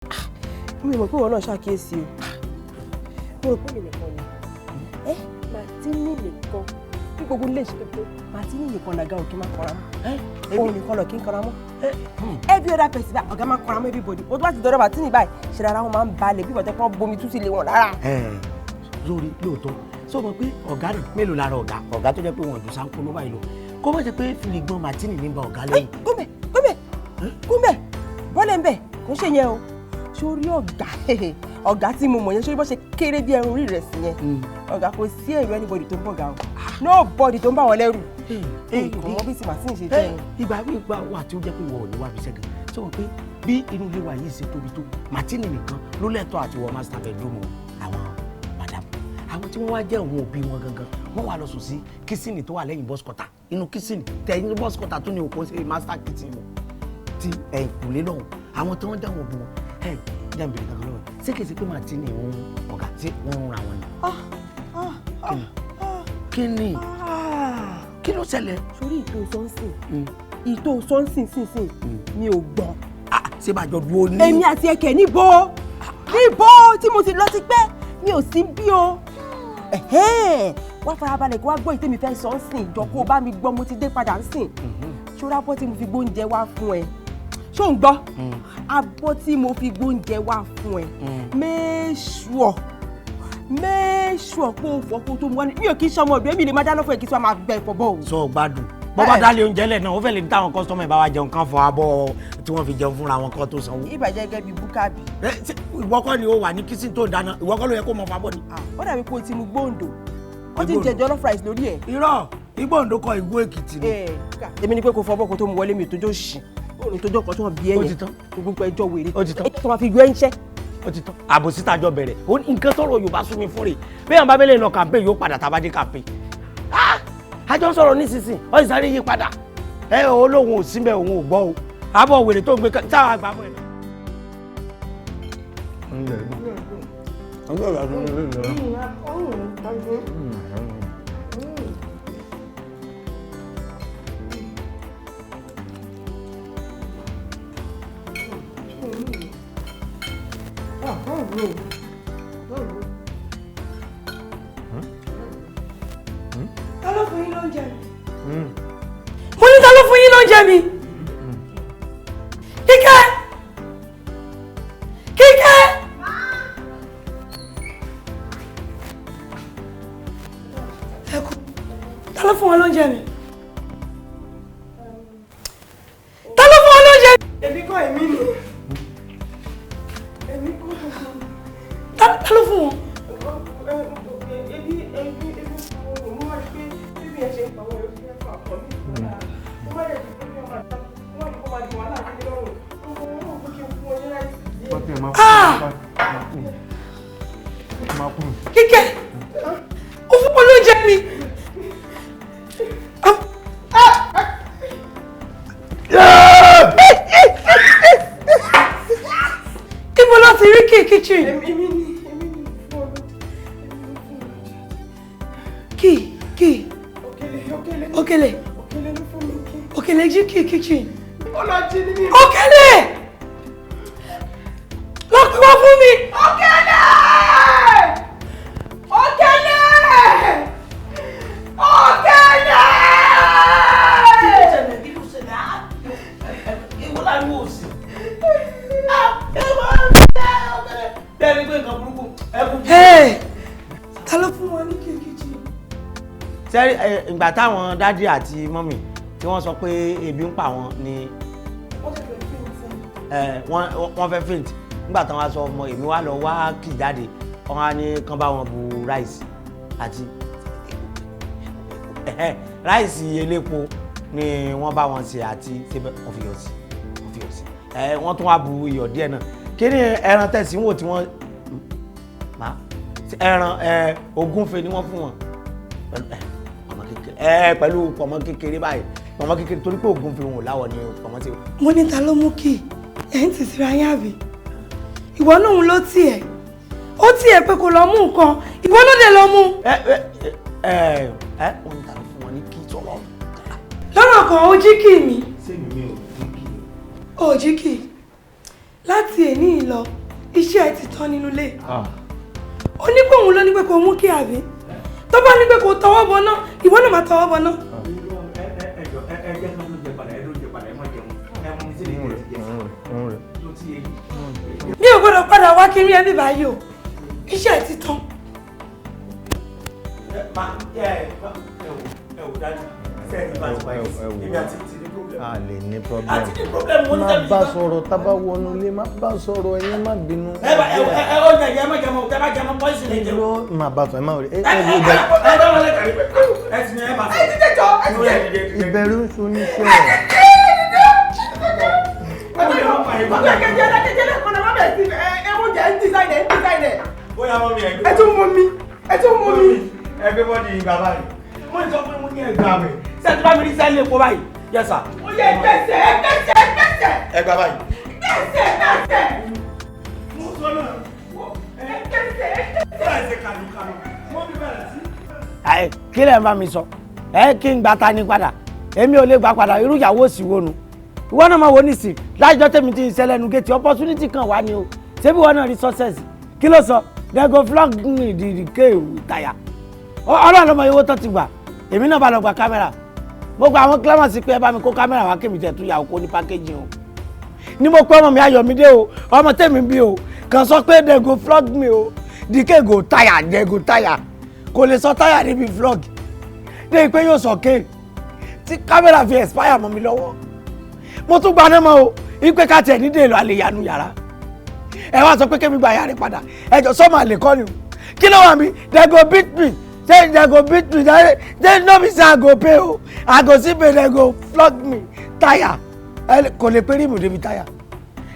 Mi ò mọ̀ pé ìwọ náà ṣàkíyèsí o. Mo rò pé mi nìkan ni. Ẹ Màtínì nìkan bí gbogbo ilé ìṣe tó Màtínì nìkan làgá òkè máa kọra mọ́. Òun nìkan lọ kí n kọra mọ́. Every other person báyìí ọ̀gá máa kọra mọ́ everybody. O tó bá ti dọ̀rọ̀ Màtínì báyìí ṣe rárá wọn máa ń balẹ̀ bí ìbọ̀tẹ́ pọ́n bomi tútù lé wọn lára. Lórí lóòótọ́ sọ ma pé ọ̀gá náà mélòó lára ọ̀gá ọ̀gá tó jẹ́ pé wọn ò ju sáńkó ló báyìí lọ kó má jẹ́ pé fìlìgbọ́n Màtínì ní ba ọ̀gá lẹ́yìn. Gómẹ̀ gómẹ̀ gómẹ̀ bọ́lẹ̀ ń bẹ̀ kò ń ṣe yẹn o. Sórí ọ̀gá ọ̀gá tí mo mọ̀ yẹn sórí bó ṣe kéré bí ẹrun orí rẹ̀ sí yẹn ọ̀gá kò sí ẹ̀rù anybody tó ń bọ̀ ga o, nobody tó ń bá wọn lẹ́rù kò mọ bí ti Màtínì ṣe jẹ́ ni. Ìgbà ìgbà wà tí ó jẹ́ pé ìwọ ò ní wá fi ṣẹ́gun sọ wọn pé bí inú ilé wa yìí ṣe tóbi tó Màtínì nìkan ló lẹ́tọ̀ọ́ àti wọ master bedroom àwọn madam àwọn tí wọ́n wá jẹ́ òun òbí wọn gangan wọ́n wá lọ sùn sí kísìnì tó wà lẹ́yìn boys quarter inú kísìnì tẹ̀yìn boys quarter tó ní òkú ṣe master kitchen wọn ti ẹ̀yìnkùlé lọ́hùn àwọn tí wọ́n jẹ́ àwọn òbí wọn ẹ̀ jẹ́ n bèrè kankan lọ́wọ́ ṣé kìí ṣe pé Màtínì ń ọ̀gá tí wọ́n ń ra wọn ni. Kí ni kí ló ṣẹlẹ̀. Sórí ìtò sọ́nsìn ìtò sọ́nsìn sínsìn mi ò gbọ́. Ṣé bàjọ́ dúró ní. Èmi àti ẹkẹ níbo níbo tí mo ti lọ ti pẹ́ mi ò sí bí o. Wá farabalẹ̀ kó wá gbọ́ ìtẹ́mi fẹ́ sọ ń sìn ìjọ kó o bá mi gbọ́ mo ti dé padà ń sìn. Ṣọ́ra abọ́ tí mo fi gbóúnjẹ wá fún ẹ ṣó ń gbọ́ abọ́ tí mo fi gbóúnjẹ wá fún ẹ make sure pé o fọ kó tó mú wá ní mi ò kí ń ṣọmọ ọdún èmi lè má dáná fún ẹ kí tí wọ́n máa gbẹ ẹ̀fọ́ bọ̀ o. Sọ gbádùn bọ́ bá dálé oúnjẹ lẹ̀ náà ó fẹ́ lè ní táwọn kọ́sítọ́mù ẹ̀ bá wa jẹun kán fọ abọ́ tí wọ́n fi jẹun fúnra wọn kán tó sanwó. Ìbàjẹ́ gẹ́gẹ́ bíi búkàbí. Ìwọ kọ́ ni ó wà ní kísìn tó dáná ìwọ kọ́ ló yẹ kó mọ fabọ́ ni. Ó dàbí pé o ti mu gbóǹdò ó ti jẹ jollof rice lórí ẹ̀. Irọ́ Igbóǹdó kọ́ Ìgbó Èkìtì ni. Èmi ni pé kò fọbọ́ kó tó mu wọlé mi ò tójó ṣì ó ní tójó kan tó wọn bí ẹ̀yẹn gbogbo ẹjọ́ wèrè tó máa fi yọ ẹ́ ń ṣẹ́. Ó ti tán àbòsí tàjọ bẹ̀rẹ̀ nǹkan tọrọ Yorùbá sún mi fún rè bẹ́ẹ̀ bá bẹ́lẹ̀ lọ kàmpé yóò padà tàbá dé kàmpé. Àjọ ń sọ̀rọ̀ nísinsìnyí ó sì sáré yí padà ẹ olóhùn ò síbẹ̀ òun ò gbọ́ o àbọ̀ wèrè tó ń gbé táwa àgbà mọ́ ẹ. Ta ló fún yín lóúnjẹ mi? Mo ní ta ló fún yín lóúnjẹ mi? Kíkẹ́! Kíkẹ́! Ẹ kú. Ta ló fún wọn lóúnjẹ mi? Ta ló fún wọn lóúnjẹ mi? Èmi kọ́ èmi ni. Èmi kọ́. Ta ló fún wọn? Ebi ebi ebi mo wá rí pé bíbí ẹ ṣe ń pa wọn yóò fi ẹ̀fọ́ àpọ̀ mi. Mo má dẹ̀ ti pé kí ọmọ àti wọ́n ní kó máa di wàhálà sí mi lọ́rùn. Mo kọ́ wọn kó kí n fún wọn ní ráìsì díẹ̀. Kíkẹ́! Ó fún wọn lóúnjẹ mi! Ibo ló ti rí kí kitchen? Èmi ni èmi ni fún ọ lóúnjẹ. Kí kí Òkèlè òkèlè. Òkèlè. Òkèlè ló fún mi kí. Òkèlè jí kí kitchen. Ó lọ jí ní mi. Òkèlè! Lọ pè wọ́n fún mi. Òkèlè! Òkèlè! Òkèlè! Kí ló ṣẹlẹ̀ kí ló ṣẹlẹ̀ ìwọ láriwo òsì. Bẹ́ẹ̀ ni pé nǹkan burúkú ẹkún. Ta ló fún wọn ní kí kitchen? Sẹ́rí ìgbà táwọn dádì àti mọ́mì tí wọ́n sọ pé ebi ń pa wọn ni wọ́n fẹ́ faint nígbà táwọn aṣọ ọmọ èmi wá lọ wá kì jáde wọ́n á ní kán bá wọn bu ráìsì àti ráìsì elépo ni wọ́n bá wọn ṣe àti wọ́n fi yọ̀ sí wọ́n fi yọ̀ sí wọ́n tún wá bu iyọ̀ díẹ̀ náà kí ni ẹran tẹ̀sí wò tí wọ́n ẹran ògúnfe ni wọ́n fún wọn pẹ̀lú pọ̀mọ́ kékeré báyìí pọ̀mọ́ kékeré torí pé ògúnfe wọn ò láwọ̀ ni pọ̀mọ́ ti. Mo ní ta ló mú kí ẹ̀ ń tì síra yín àbí ìwọ náà ló tì ẹ́ ó tì ẹ́ pé kò lọ mú nǹkan ìwọ náà dẹ̀ lọ mú. Ẹ wọ́n ní ta ló fún wọn ní kí sọ̀rọ̀. Lọ́rọ̀ kan ó jí kì mí. Ṣé mi ò jí kì? Ó jí kì. Láti èní yìí lọ, iṣẹ́ ẹ ti tán nínú ilé. Ó ní pé òun ló ní pé kó mú kí àbí tó bá ní pé kó tọwọ́ bọ náà, ìwọ náà máa tọwọ́ bọ náà. Ẹ jọ, ẹ jẹ́ kí wọ́n jẹ padà, ẹ ló jẹ padà, ẹ má jẹun, ẹ mú mi sílẹ̀ ẹ ti jẹ ló ti yẹ yìí. Mi ò gbọ́dọ̀ padà wá kí n rí ẹbí báyìí o, iṣẹ́ ẹ ti tán. Ẹ má ẹ ẹ wò, ẹ wò dájú sẹ́ẹ̀tì bá ti wáyé, èmi àti ti ní problem. A lè ní problem. Àti ní problem mo ní Má tẹ́lifíṣàn. bá sọ̀rọ̀, tábà wọnú ilé, má bá sọ̀rọ̀, ẹ̀yin má bínú. Ẹ bá ẹ ẹ ó jẹ ẹ má jẹ mọ, tẹ bá jẹ mọ pọ́ìsì lè jẹ. Irọ́, má bá sọ̀rọ̀, ẹ má rí ẹ Ẹ ẹ ẹ wo ibẹ̀. ẹ bá wọlé kàrí pẹ ẹ sì ní ẹ bá sọ. Ẹ ti dẹ jọ, ẹ ti dẹ. Ìbẹ̀rù ń sun oníṣẹ́. Bóyá mọ́ mi ẹ̀ Ẹ tún mú mi, ẹ tún mú mi. Ẹ gbé bọ́ọ̀dì yìí bàbá rẹ̀. Mo ní sọ pé mo ní ẹgbàá rẹ̀. Ṣé ẹ ti bá mi rí sẹ́ẹ̀lì epo báyìí? Yes sir. Ó yẹ gbèsè, gbèsè, gbèsè. Ẹ gbà báyìí. Gbèsè, gbèsè. Mo sọ náà. Gbèsè. Bẹ́ẹ̀ ṣe kàlùkàlù. Mo ní bẹ̀rẹ̀ sí. Ẹ kí lẹ̀ ń bá mi sọ? Ẹ kí n gba ta ni padà? Èmi ò lè gbà padà, irú ìyàwó òsì wo nu? Ìwọ náà máa wo nísìn, láìjọ́ tèmi ti ń ṣẹlẹ̀ nu géètì, opportunity kan wà ní o. Ṣé bí ìwọ náà rí success? Kí ló sọ? They go flog me the k tire. Ọlọ́run ló mọ iye owó tó ti gbà. Èmi náà bá lọ gba kámẹ́rà. Mo gba àwọn clamor sí pé ẹ bá mi kó kámẹ́rà wá kémi tẹ̀ tún yàwó kó ní pákéjì o. Ní mo pé ọmọ mi Ayọ̀mídé o, ọmọ tèmi bí o, kàn sọ pé they go flog me o, the k go tire, they go tire. Kò lè sọ tire níbi flog. Dé pé yóò sọ ké tí kámẹ́rà fi expire mọ́ mi lọ́wọ́. Mo tún gba náà mọ́ o, ipe ká tiẹ̀ ní dèlò àlè yanu yàrá. Ẹ wá sọ pé kémi gba yàrá padà, ẹ jọ sọ́mọ àlè kọ́ ni o. Kí ló wà mí? They go beat me. Say they go beat me. They no be say I go pay o. I go see pay, they go flog me. Tire. Ẹ kò lè pé rímù débi táyà.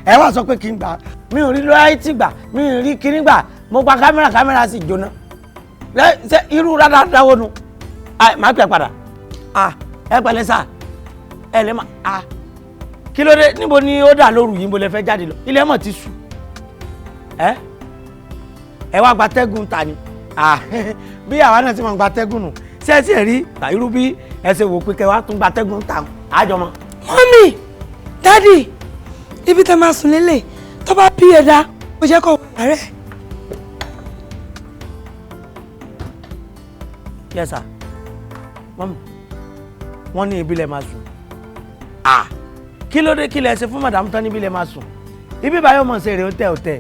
Ẹ wá sọ pé kí n gbà. Mi ò rí loyalty gbà, mi ò rí kíní gbà. Mo gba kámẹ́rà, kámẹ́rà sì jóná. Ṣé irú rádaràda wo nu? Màá pè padà. Ẹ pẹ̀lẹ́ sà. Ẹ lè má. Kí ló dé? Níbo ni ó dà lóru yìí? Níbo lẹ fẹ́ jáde lọ? Ilé mọ̀ ti sùn. Ẹ ẹ wá gba tẹ́gùn ta ni. Bí àwa náà ti máa gba tẹ́gùn nù. Ṣé ẹ sì rí irú bí ẹ ṣe wò pé kẹ wá tún gba tẹ́gùn ta àjọmọ́? Mọ́mì, dádì, ibi tẹ́ máa sùn lélẹ̀, tó bá bí ẹ̀dá, kò jẹ́ kó wà rẹ̀. Yes sir. Mọ́mì, wọ́n ní ibi lẹ máa sùn. Kí ló dé, kí lẹ ṣe fún màdàmú tán níbi lẹ máa sùn? Ibi báyọ̀ mọ̀ ṣe èrè ó tẹ̀ ó tẹ̀.